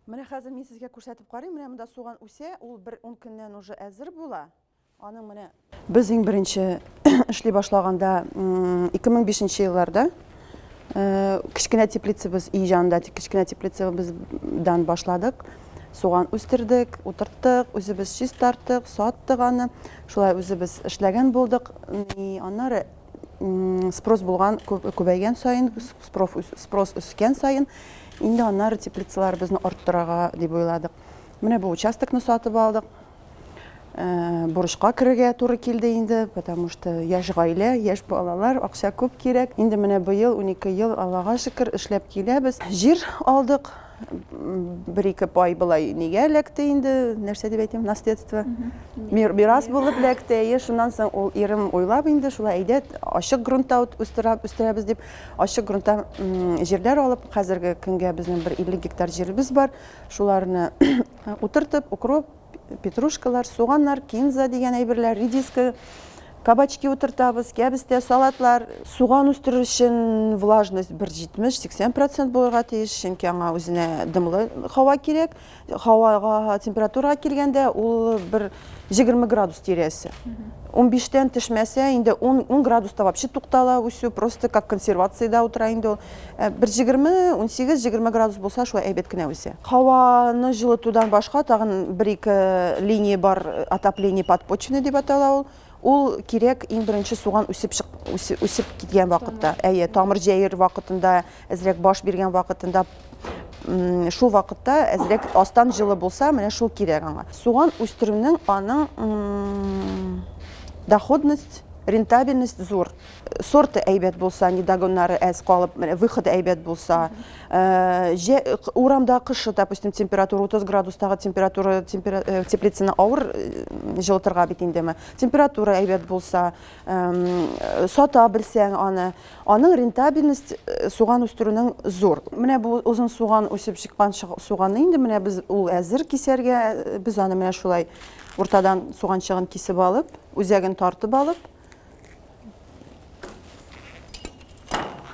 Менә хәзер мин сезгә күрсәтеп карыйм. Менә монда суган үсә, ул бер ун көннән уже әзер була. Аның менә без иң беренче эшли башлаганда 2005 елларда кечкенә теплицабыз өй янында кечкенә теплицабыздан башладык. Суган үстердек, утырттык, үзебез чистарттык, саттык аны. Шулай үзебез эшләгән булдык. Аннары спрос булган күбәйгән саен, спрос үскән саен, инде аннары теплицаларыбызны арттырырга дип уйладык. Менә бу участокны сатып алдык. Бурычка керергә туры килде инде, потому что яшь гаилә, яшь балалар, акча күп кирәк. Инде менә быел 12 ел, Аллага шөкер, эшләп киләбез. Җир алдык, бер-ике пай болай нигә эләкте инде, нәрсә дип әйтим, наследство. Мирас булып эләкте. Әйе, шуннан соң ул ирем уйлап инде, шулай әйдә, ачык грунтта үстерәбез дип, ачык грунтта җирләр алып, хәзерге көнгә безнең бер 50 гектар җиребез бар. Шуларны утыртып, укроп, петрушкалар, суганнар, кинза дигән әйберләр, редиска, кабачки утыртабыз, кәбестә, салатлар. Суган үстерер өчен влажность бер 70-80 процент булырга тиеш, чөнки аңа үзенә дымлы һава кирәк. Һавага температурага килгәндә ул бер 20 градус тирәсе. 15-тән төшмәсә, инде 10, 10 градуста вообще туктала үсү, просто как консервациядә утыра инде ул. Бер 20, 18, 20 градус булса, шулай әйбәт кенә үсә. Һаваны җылытудан башка тагын бер-ике линия бар, отопление подпочвенный дип атала ул. Ул кирәк иң беренче суган үсеп чык, үсеп киткән вакытта. Әйе, тамыр җәер вакытында, әзрәк баш биргән вакытында, шул вакытта әзрәк астан җылы булса, менә шул кирәк аңа. Суган үстерүнең аның доходность, рентабельность зур. Сорты әйбәт булса, недогоннары әз калып, менә выходы әйбәт булса, урамда кышы, допустим, температура 30 градустагы температура, теплицаны авыр җылытырга бит индеме. Температура әйбәт булса, сата белсәң аны, аның рентабельность суган үстерүнең зур. Менә бу озын суган үсеп чыккан суганны инде менә без ул әзер кисәргә, без аны менә шулай уртадан суганчыгын кисеп алып, үзәген тартып алып,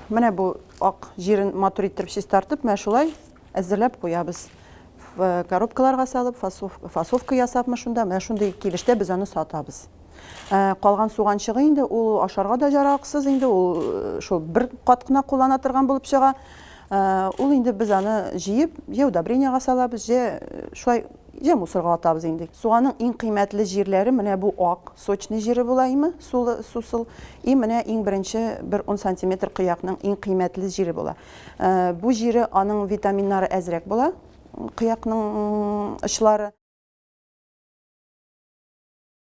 Менә бу ак җирен матур иттереп чистартып, менә шулай әзерләп куябыз. Коробкаларга салып, фасовка ясапмы шунда, менә шундый килештә без аны сатабыз. Э, калган суганчыгы инде ул ашарга да яраксыз инде, ул э, шул бер кат кына куллана торган булып чыга. Э, ул инде без аны җыеп, я удобрениега салабыз, я шулай Я мусорга атабыз инде. Суганның иң кыйммәтле җирләре менә бу ак, сочный җире була име, сулы, сусыл. И менә иң беренче бер ун сантиметр кыякның иң кыйммәтле җире була. Бу җире аның витаминнары әзрәк була, кыякның очлары.